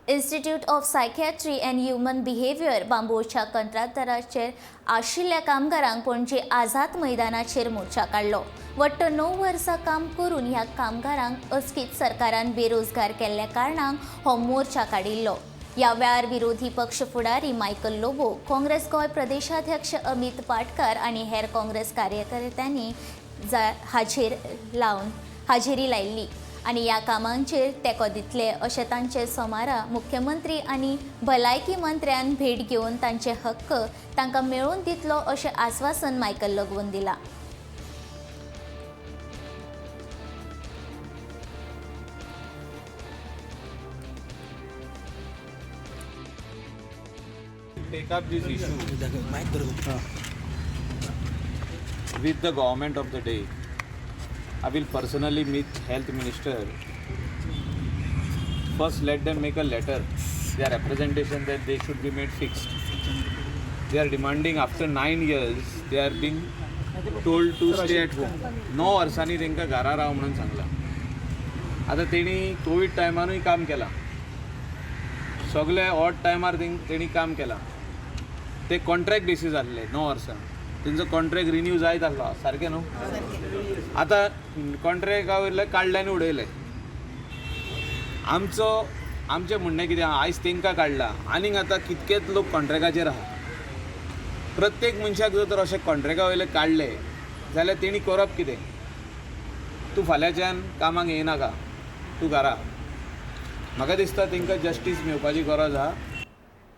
Institute of Psychiatry and Human Behaviour बांबोळच्या कंत्राटदाराचेर आशिल्ल्या कामगारांक पणजे आझाद मैदानाचेर मोर्चा काडलो. वट्ट 9 वर्सां काम करून ह्या कामगारांक अचकीत सरकारान बेरोजगार केल्ल्या कारणान हो मोर्चा काडिल्लो. ह्या वेळार विरोधी पक्ष फुडारी मायकल लोबो, काँग्रेस गोंय प्रदेशाध्यक्ष अमित पाटकार आनी हेर काँग्रेस कार्यकर्त्यांनी हाजेरी लायिल्ली आनी ह्या कामांचेर तेंको दितले अशें तांचे सोमारा मुख्यमंत्री आनी भलायकी मंत्र्यान भेट घेवन तांचे हक्क तांकां मेळोवन दितलो अशें आस्वासन मायकल लोबोन दिलां. Take up this issue with the government of the day. I will personally meet health minister. First, let them make a letter, their representation that they should be made fixed. They are demanding after 9 years, they are being told to stay at home. 9 वर्सांनी तांकां घरा राव म्हणून सांगलां. आतां तेणी Covid टायमारूय काम केलां, सगळे ऑड टायमार तेणी काम केलां. ते कॉन्ट्रॅक्ट बेसीस आसले 9 वर्सां, तेंचो कॉन्ट्रॅक्ट रिन्यू जायत आसलो, सारकें न्हू? आतां कॉन्ट्रॅक्टा वयले काडले आनी उडयले. आमचो आमचें म्हणणें कितें आहा, आयज तेंकां काडला, आनीक आतां कितकेच लोक कॉन्ट्रॅक्टाचेर आहा. प्रत्येक मनशाक जर तर अशें कॉन्ट्रॅक्टा वयले काडले जाल्यार तेणी करप कितें? तूं फाल्यांच्यान कामाक येयनाका, तूं घरा. म्हाका दिसता तेंकां जस्टीस मेळपाची गरज आहा.